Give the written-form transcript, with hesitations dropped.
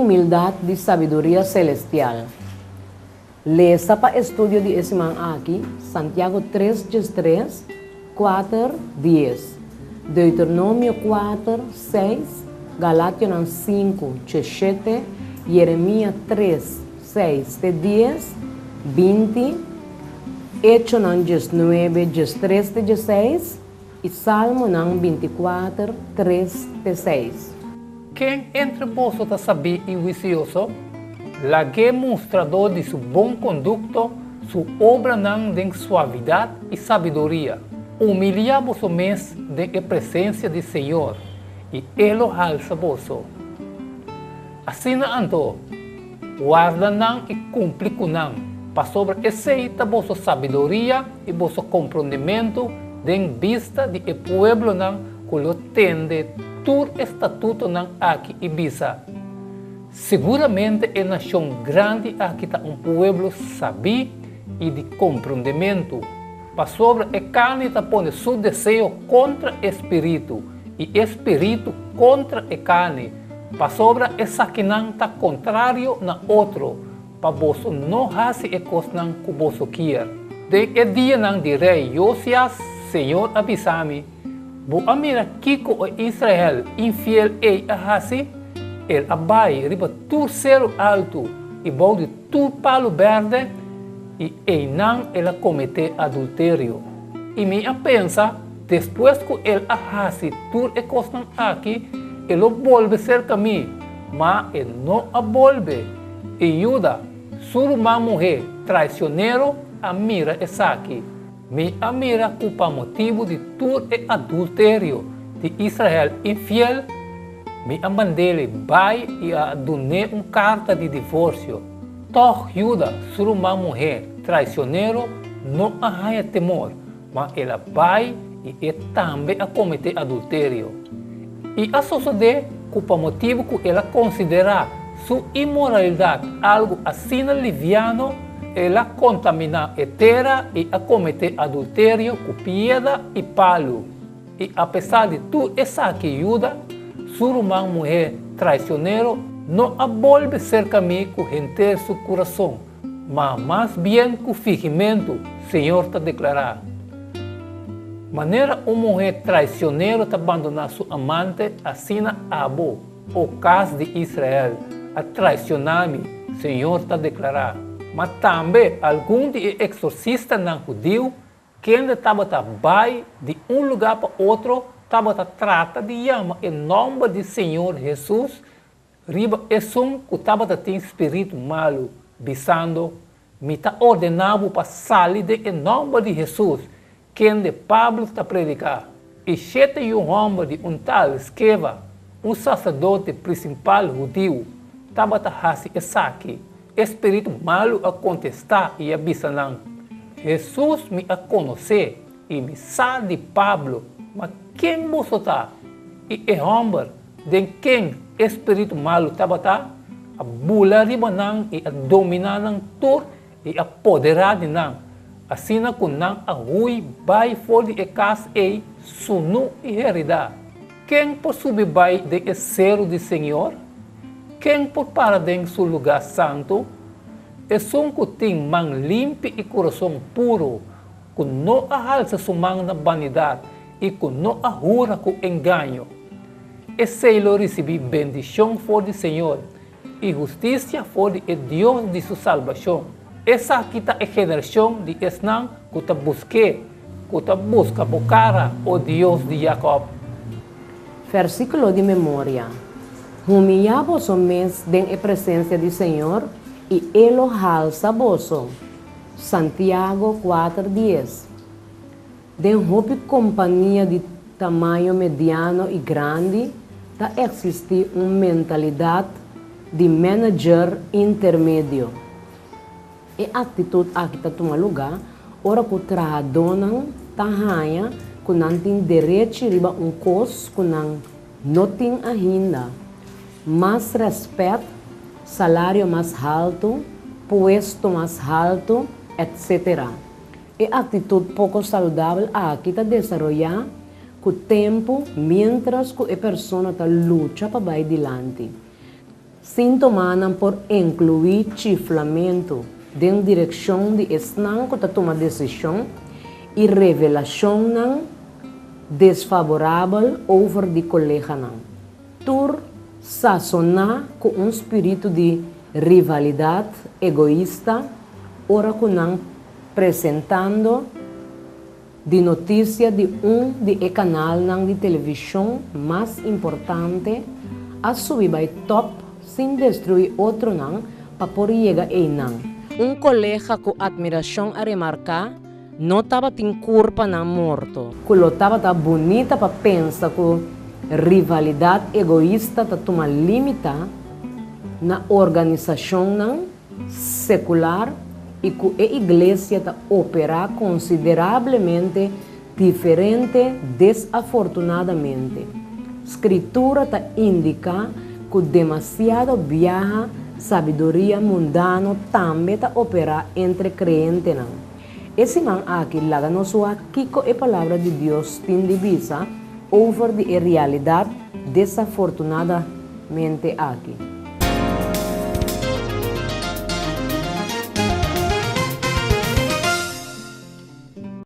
humildat di sabiduria selestial. Lesa pa estudio di e siman aki, Santiago tres 13, kuater, dies, Deuteronomio kuater, seis, Galationan sinku, 17, Yeremia tres, seis te dies, 20, Echonan 19, 13 te 16, i Salmonan 24, tres te seis. Ken entre boso ta sabí i huisioso? Lag'é mustra dor di su bon kondukto su obranan den suavidat i sabiduria. Humiliá boso mes den e presensia di Señor, i E lo halsa boso. Asina anto, warda nan i kumpli ku nan, pasobra esei ta boso sabiduria i boso komprondementu den bista di e pueblonan ku lo tende tur e statutonan aki i bisa, Siguramente e nashon grandi aki ta un pueblo sabí i di komprondementu, pasobra e karni ta pone su deseo kontra e spiritu i e spiritu kontra e karni, pasobra esakinan ta kontrario na otro, pa boso no hasi e kosnan ku boso kier. Den e dianan di rei Josias, señor a bisa mi, Bo a mira kiko e Israel infiel ei a hasi? El a bai riba tur seru altu i bou di tur palu bèrdè, i einan el a kometé adulterio. I mi a pensa, Despues ku el a hasi tur e kosnan aki, e lo bolbe serka mi, ma e no a bolbe. I Juda, su ruman muhé traisionero, a mira esaki. Mi a mira ku pa motibu di tur e adulterio di Israel infiel, mi a mand'é bai i a dun'é un karta di divorsio. Tòg Juda, su ruman muhé traisionero, no a haña temor, ma el a bai i e tambe a kometé adulterio. I a sosodé ku pa motibu ku el a konsiderá su inmoralidat algu asina liviano, el a kontaminá e tera i a kometé adulterio ku piedra i palu. I apesar di tur esaki Juda, su ruman muhé traisionero, no a bolbe serka mi ku henter su kurason, ma mas bien ku figimentu, Señor ta deklará. Manera un muhé traisionero ta bandoná su amante, asina abo, o kas di Israel, a traisioná mi, Señor ta deklará. Ma tambe algun di e eksorsistanan hudiu, kende tabata bai di un lugá pa otro, tabata trata di yama e nòmber di Señor Hesus riba esun ku tabata tin spiritu malu, bisando, Mi ta ordená bo pa sali den e nòmber di Hesus, kende Pablo ta prediká. I shete yu hòmber di un tal Skeva, un saserdote prinsipal hudiu, tabata hasi esaki. E spiritu malu a kontestá i a bisa nan, Hesus mi a konosé i mi sa di Pablo, ma ken boso ta? I e hòmber den ken e spiritu malu tabata, a bula riba nan i a dominá nan tur i a poderá di nan, asina ku nan a hui bai for di e kas ei sunú i heridá. Ken por subi bai den e seru di señor? Ken por para den su lugá santu? Esun ku tin man limpi i kurason puru, ku no a halsa su man na banidat i ku no a hura ku engaño. Esei lo risibí bendishon for di señor i hustisia for di e Dios di su salbashon. Esaki ta e generashon di esnan ku ta busk'é, ku ta buska bo kara, o Dios di Jakòb. Versíkulo di memoria, Humiyá boso mes den e presensia di Señor, i E lo halsa boso. Santiago kuater dies. Den hopi kompania di tamaño mediano i grandi ta eksistí un mentalidat di manager intermedio. E aktitut aki ta tuma lugá ora ku trahadónan ta haña ku nan tin derechi riba un kos ku nan no tin ainda, mas rèspèt, salario mas haltu, puesto mas haltu, etcétera. E aktitut poko saludabel aki ta desaroyá ku tempu miéntras ku e persona ta lucha pa bai dilanti. Síntomanan por inkluí chiflamentu den direkshon di esnan ku ta tuma desishon i revelashonnan desfaborabel over di koleganan. Tur sasoná ku un spiritu di rivalidat egoista ora ku nan presentando di notisia di un di e kanalnan di televishon mas importante a subi bai tòp sin destruí otronan pa por yega einan. Un kolega ku atmirashon a remarká, No tabatin kurpanan morto. Ku lo tabata bunita pa pensa ku rivalidat egoista ta tuma limita na organisashonnan sekular i ku e iglesia ta operá konsiderablemente diferente desafortunadamente. Skritura ta indiká ku demasiado biaha sabiduria mundano tambe ta operá entre kreentenan. E siman aki laga nos wak kiko e Palabra di Dios tin di bisa over di e realidat desafortunadamente aki.